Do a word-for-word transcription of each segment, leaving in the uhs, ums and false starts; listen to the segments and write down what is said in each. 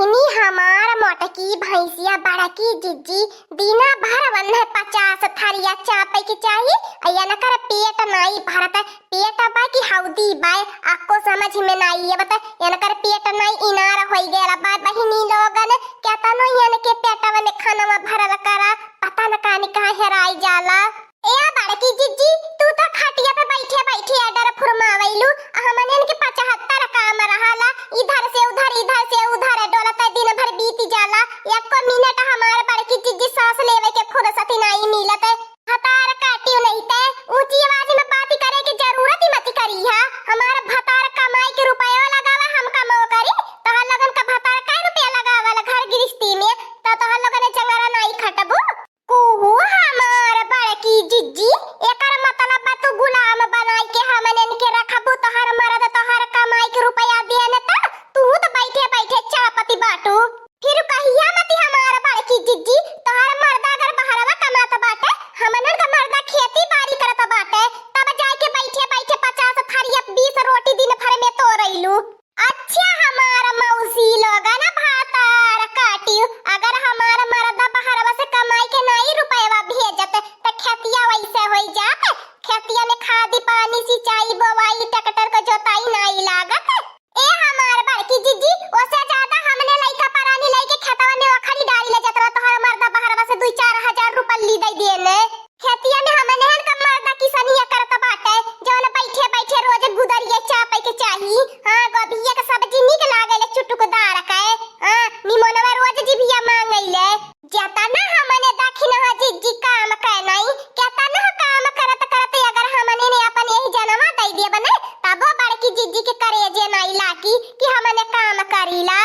इनी हमार मोटकी भैंसिया बड़की जिज्जी, दिना भर वन्हे पचास थरिया चापे के चाही, आ इनकर पेट नाई भरत। पेट बा कि हौदी बा, अक्को समझ में नाई आवत। इनकर पेट नाई इनार होई गयल बा बहिनी लोगन, केतनो इनके पेटवा में खनवा भरल करा, पता न कानी कहाँ हेराई जाला। ए बड़की जिज्जी, तू तो खटिया पे बैठे बैठे order फुरमावैलू, आ हमनिन के पचहत्तर काम रहाला, इधर से उधर, इधर से उधर डोलत दिन भर बीत जाला, एको मिनट हमार बड़की जिज्जी सांस लेवे के फुर्सत ही नाई मिलत। भतार काटियो नहीं ते ऊंची आवाज में बात करे के जरूरत ही मत करी है। हमार भतार कमाई के रुपया लगावा, हम कमाओ करी, तोहर लोगन का भतार कै रुपया लगावल घर गृहस्थी में, तो तोहर लोगन चंगरा नाई खटबू। कुहू हमार बड़की जिज्जी, एकर मतलब बा तू गुलाम बनाई के हमनन के रखबू, तोहर मरद तोहर कमाई के रुपया देन त तू त बैठे बैठे चापती बाटू। फिर कहिया मती हमार बड़की जिज्जी, तोहर मरदा अगर बहरवा कमात बाटे, हमनन का मरदा खेती बाड़ी करत बाटे, तब जाके बैठे बैठे पचास थरिया बीस रोटी दिन भर में तोरैलू। अच्छा हमार मौसी लोगन भतार काटियो, अगर हमार मरदा बहरवा से कमाई के नाई रुपयवा भेजत, त खेतिया वैसे होई जात, खेतिया में खाद पानी, सिंचाई, बोवाई, ट्रैक्टर के जोताई नाई लागत। ए हमार बड़की जिज्जी, ओसे ज्यादा हमने लइका परानी लइके खेतवा में ओखरी डारी ले जात रहा, तोहर मरदा बहरवा से दुई चार हजार रुपया ली दे देने। खेतिया में हमनहन का मर्दा किसनिया करत बाटे, जवन बैठे बैठे रोज गुदरिया चापे के चाही। हाँ, गोभिया के सब्जी निक लागेले चुटुकदार के। हाँ, निमोनवा रोज जिभिया मांगेले। जतना हमने दखिनहा जिज्जी काम के नाई, केतना काम करत करत अगर हमने ने अपन यही जनवा दे दिए बने, तबो बड़की जिज्जी के करेजे नाई लागी कि हमने काम करीला।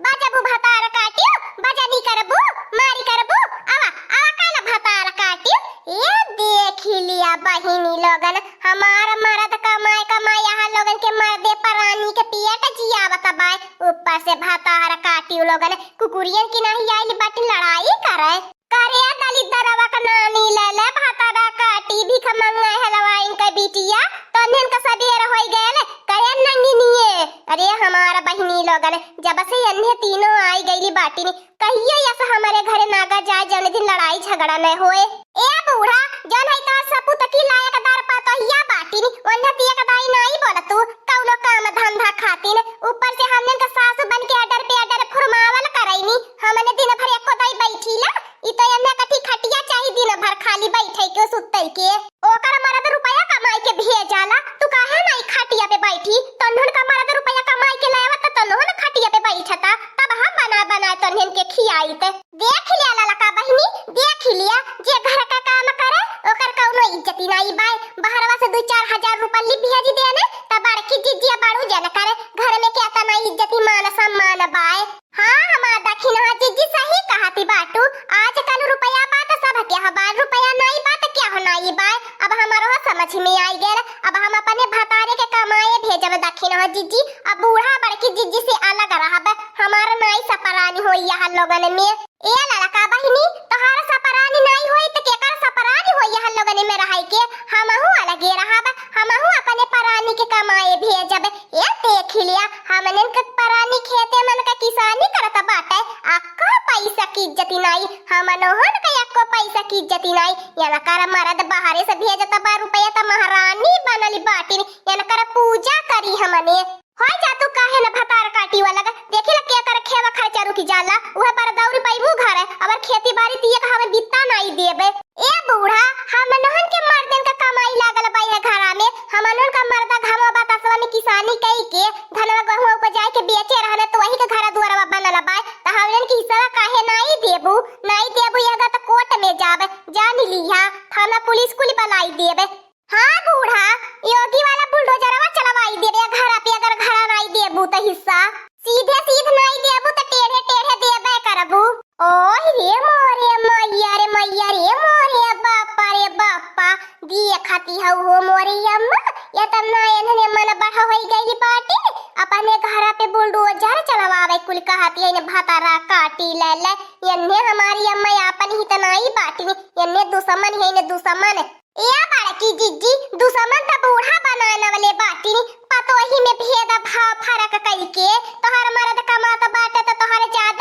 बजबू भतार काटियो, बजनी करबू, मारी करबू, आवा, आवा काला भतार काटियो। ए देखी लिया बहिनी लोगन, हमार मरद कमाए कमाए यहाँ लोगन के मरदे परानी के पियट जियावत बाय, ऊपर से भतार काटियो लोगन, कुकुरियन की नहीं आइल बाटी लड़ाई करे। करे दलिद्दरवा का नानी ले ले भतारा काटी, भीख मंगा हेलवाइन का बिटिया, तन्हन का सबेर होई गयल, कहे नंगिनिए। अरे हमार बहिनी लोगन, जब से अन्हे तीनों आई गईली बाटिन, कहियो यस हमरे घरे नागा जाए, जौन दिन लड़ाई झगड़ा न होए। ए बूढ़ा, जौन है तोर सपूत की लायक दार पतोहिया बाटिन, ओन्हे ती एक दाई नाई बोलतू, कौनो काम धंधा खातिन, ऊपर से हमनन का सासु बन के order पे order फुरमावल करैनी, हमने दिन भर एको दाई बैठीला, ई तो एन्ने कथी खटिया चाही दिन भर खाली बैठे के, सुते के। ओकर मरद रुपया कमाई के भेजाला, तू काहे नाई खटिया पे बैठी? तन्हन का मरद रुपया कमाई के लावत, तन्हन खटिया पे बैठता, तब हम बना बना तन्हन के खियाइत। देख लिया ललका बहिनी, देख लिया, जे घर का काम करे, ओकर कौनो इज्जती नाई बाय। बहरवा से दुई चार हजार रुपया ली भेजी देने, तब बड़की जिज्जिया बड़ू जन करे, घर में केतना इज्जती मान सम्मान बाय। हाँ, हमार दखिनहा जिज्जी सही कहती बाटू। आजकल रुपया बा त सब के ह बा, रुपया नाई बा त के ह नाई बा। अब हमारो समझ में आई गेल। अब हम अपने भतारे के कमाए भेजब दखिनहा जिज्जी। अब बूढ़ा बड़की जिज्जी से अलग रहब। हमार नाई सपरानी होई यहाँ लोगन में। ए ललका बहिनी, तोहार सपरानी नाई होई त केकर सपरानी होई यहाँ लोगन में रहाई के? हमहू अलगे रहब। हमहू अपने परानी के कमाए भेजब। ए देख लिया, हमनन के परानी खेते मन का किसानी करत बाटे, अक्को पैसा की इज्जती नाई, हमनोहन के अक्को पैसा की इज्जती नाई। यनकर मरद बाहरे से भेजत बा रुपया त महारानी बनली बाटिन, यनकर पूजा करी हमने। होई जा तू काहे न भतार काटी वाला ग, देखी ल के कर खेवा खर्चा रुकी जाला, उहे पर दौरी पैबू घर, अबर खेती बाड़ी तिये का हमें बित्ता नाई देबे। ए बूढ़ा, हमनोहन के मर्दन का कमाई लागल बा ये घरा में, हमनोहन का मर्दा घमवा बतासवा में किसानी कई के, धनवा गहुआ उपजाए के बेचे रहने तो वही के घर दुआरवा बनल बा, त हमनन के हिस्सा काहे नाई देबू, नाई देबू यह ग त कोर्ट में जाब, जान लीहा, थाना पुलिस कुल बलाई देबे। हाँ बूढ़ा, योगी वाला बुलडोजरवा चलवाई देबे घरा पे, अगर घरा नाई देबू त हिस्सा। सीधे सीध नाई देबू त टेढ़े टेढ़े देबे करबू। ओह रे मोरे मैया रे मैया रे मोरे बापा रे बापा, देखती हऊ हो मोरे अम्मा, एतना एन्हने मन बढ़ा होई गई बाटी, अपने घरा पे बुलडोजर चलवावे कुल कहती है, भतारा काटी ले ले, एन्हे हमारी अम्मा आपन ही त नाई बाटी, एन्हे दुश्मन है न दुश्मन। ए बड़की जिज्जी, दुश्मन त बूढ़ा बनाए नवले बाटी, पतोही में भेद भाव फरक कई के, तोहर मरद कमात बाटे त तोहर जाद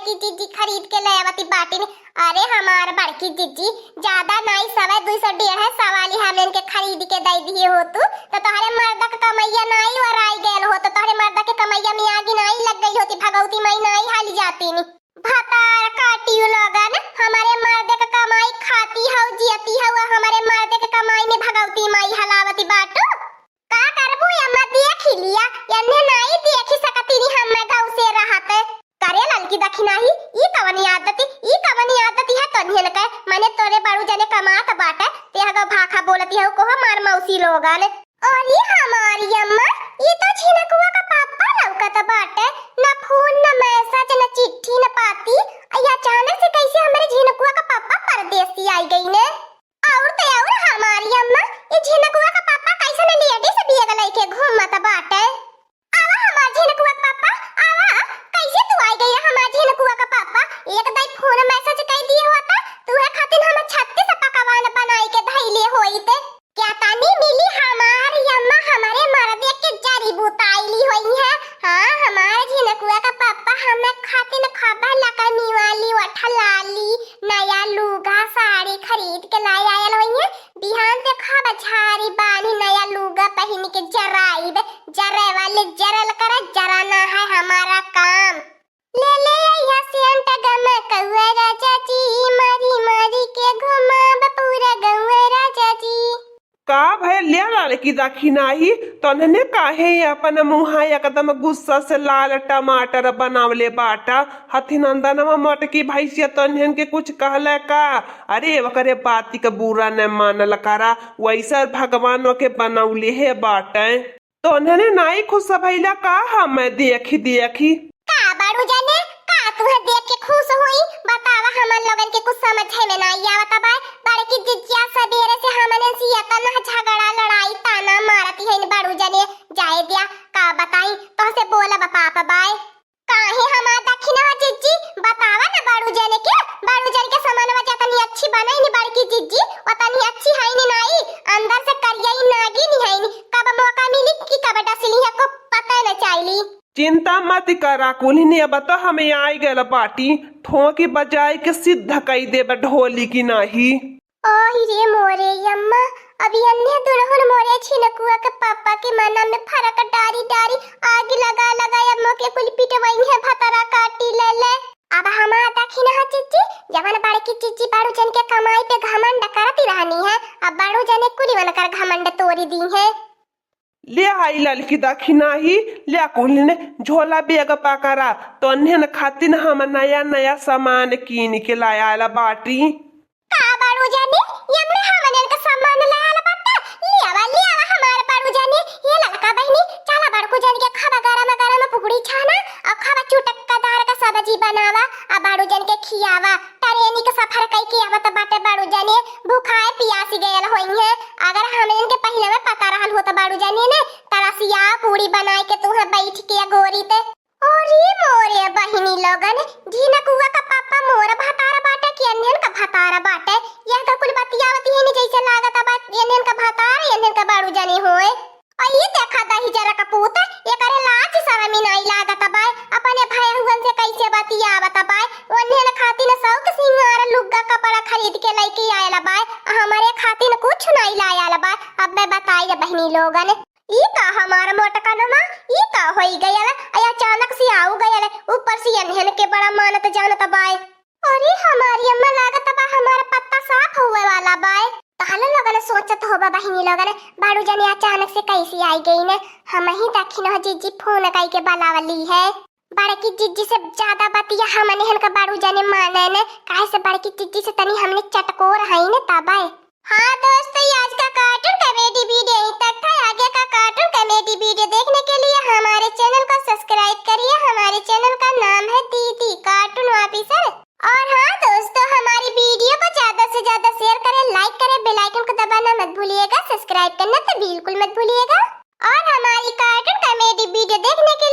कि जिज्जी खरीद के ले आवती बाटिन। अरे हमार बड़की जिज्जी, ज्यादा नाई, सवा दुई सौ, डेढ़ सौ वाली हमन के खरीद के दे दिए हो तू, तो तोहरे मर्द के कमैया नाई ओराई गयल हो, तो तोहरे मर्द के कमैया में आगी नाई लग गई होती, भगवती माई नाई हाली जाती नी। भतार काटियो लोगन, हमारे मर्द के कमाई खाती हौ, जियती हौ, हमारे मर्द के कमाई में भगवती माई हलावती बाटू। का करबू अम्मा, देखी लिया, एन्हे नाई देखी सकती नी हम गाँव से रहत। करे ललकी दखिनाही, ई कवनी आदती, ई कवनी आदती है तोन्हियन के, मने तोरे बड़ू जने कमात बाटे, ते हगो भाखा बोलती हौ, कोहो मार मौसी लोगन। अरे हमारी अम्मा, ई तो झिनकुआ का पापा लौकत बाटे, न फोन, न मैसेज, न चिट्ठी, न पाती, आ ई अचानक से कैसे हमरे झिनकुआ का पापा परदेसी आई गई ने? और ते और हमारी अम्मा, ई झिनकुआ का पापा कैसन लेडीज बैग लेके घूमत बाटे। आवा हमार झिनकुआ का पापा, आवा, कैसे तू आई गई हमार झिनकुआ का पापा? एक दाई फोन मैसेज कई दिए होता, तू है खातिर हम छत्तीस पकवान बनाई के धैले होइत। क्या तानी मिली हमारी अम्मा, हमारे मर्दे के जड़ी बुताई ली हुई है। हाँ, हमारे झिनकुआ का पापा हमें खातिर खबर लकमी वाली वठलाली, नया लूगा साड़ी खरीद के लाई आयल हुई है। बिहान से खूब झारी बानी नया लूगा पहिन के जराइब, जरे वाले जरल करे, जराना है हमारा काम। ले ले अइहा सेंट गम कउआ राजा जी, मारी मारी के घुमाब पूरा गउआ राजा जी। का भय ले ललकी दखिनाही, तोन्हने काहे अपन मुँहा एकदम गुस्सा से लाल टमाटर बनावले बाटा? हथिनंदनवा मोटकी भैंसिया तोन्हन के कुछ कहले का? अरे ओकरे बाती के बुरा न मानल करा, वैसे भगवान ओके बनौले हे बाटे। तोन्हने नाई खुश भइला का हमें देखी देखी? का बड़ू जने, का तुहे देख के खुश होई? बतावा, हमन लोगन के कुछ समझे में नाई आवत बाय। बड़की जिज्जिया सबेरे से हमने से एतना झगड़ा, लड़ाई, ताना मारती है बड़ू जने। जाए दिया, का बताई, तोहसे बोलब पाप बाय। काहे हमार दखिनवा जिज्जी, बतावा ना बड़ू जने के, बड़ू जन के समानवा जतनी अच्छी बनई नी बड़की जिज्जी, ओतनी अच्छी है नी नाई, अंदर से करिया ही नागिन है नी, कब मौका मिली कि कब डसली है को पता न चली। चिंता मत करा कुल्हिन, अब तो हम आई गल बाटी, ठोकी बजाई के सिद्ध कई देब ढोली की नाही। ओही रे मोरे अम्मा, अभी अन्य दुल्हन मोरे झिनकुआ के पापा के मना में फरक डारी डारी आग लगा लगा अब मोके कुल पिटवई है भतरा काटी ले ले। अब हमार दखिनहा जिज्जी, जवन बड़की जिज्जी बड़ू जन के कमाई पे घमंड करती रहनी है, अब बड़ू जने कुली वनकर घमंड तोरी दी है। ले आई ललकी दखिनाही, ले कुल्हिन झोला बैग पकड़ा, तोन्हन खातिन हम नया नया सामान कीन के लायल बाटी। का बड़ू जने, एमे हमनन का सामान लायल बाटा? ले आवा, ले आवा हमार बड़ू जने। ये ललका बहिनी, चला बड़कू जन के खावा गरम गरम पुकड़ी छाना, और खावा चुटक्कादार का सब्जी बनावा, आ बड़ू जन के खियावा। ट्रेनी के सफर कई के आवत बाटे बड़ू जने, भुखाए पियासी गयल होई है। अगर हमनन के पहिले में पता रहल होत बड़ू जने ने, तरसिया पूड़ी बनाए के तुहे बैठ के गोरी ते। अरे मोरे बहिनी लोगन, झिनकुआ का पापा मोर भतार बाटे कि एन्हन का भतार बाटे? यह का कुल बतियावत ही नहीं जैसे लागत बा एन्हन का भतार, एन्हन का बड़ू जने होए। और ये देखा दही जरा का पूत, एकरे लाज शरम ही नहीं लागत बाय, अपने भयहुअन से कैसे बतियावत बाय। ओन्हन खातिर शौक सिंगार लुग्गा कपड़ा खरीद के लेके आयल बाय, आ हमरे खातिर कुछ नहीं लायल बाय। अब मैं बताई रे बहिनी लोगन, ई का हमार मोटकनमा, ई का होई गयल? अय अचानक से आऊ गयल, ऊपर से एन्हन के बड़ा मानत जानत बाय। अरे हमारी अम्मा, लागत बा हमार पत्ता साफ होवे वाला बाय। तहले लोगन सोचत होबा बहिनी लोगन, बड़ू जने अचानक से कैसे आई गई ने? हम ही दखिनहा जिज्जी फोन कई के बुलावली है। बड़की जिज्जी से ज्यादा बतिया हमने हन का बड़ू जने माने ने, काहे से बड़की जिज्जी से तनी हमने चटकोर हई ने तबे। हाँ दोस्तों, ये आज का कार्टून कॉमेडी वीडियो यहीं तक था। आगे का कार्टून कॉमेडी वीडियो देखने के लिए हमारे चैनल को सब्सक्राइब करिए। हमारे चैनल का नाम है दीदी कार्टून ऑफिसर। और हाँ दोस्तों, हमारी वीडियो को ज्यादा से ज्यादा शेयर करें, लाइक करें, बेल आइकन को दबाना मत भूलिएगा, सब्सक्राइब करना तो बिल्कुल मत भूलिएगा। और हमारी कार्टून कॉमेडी वीडियो देखने के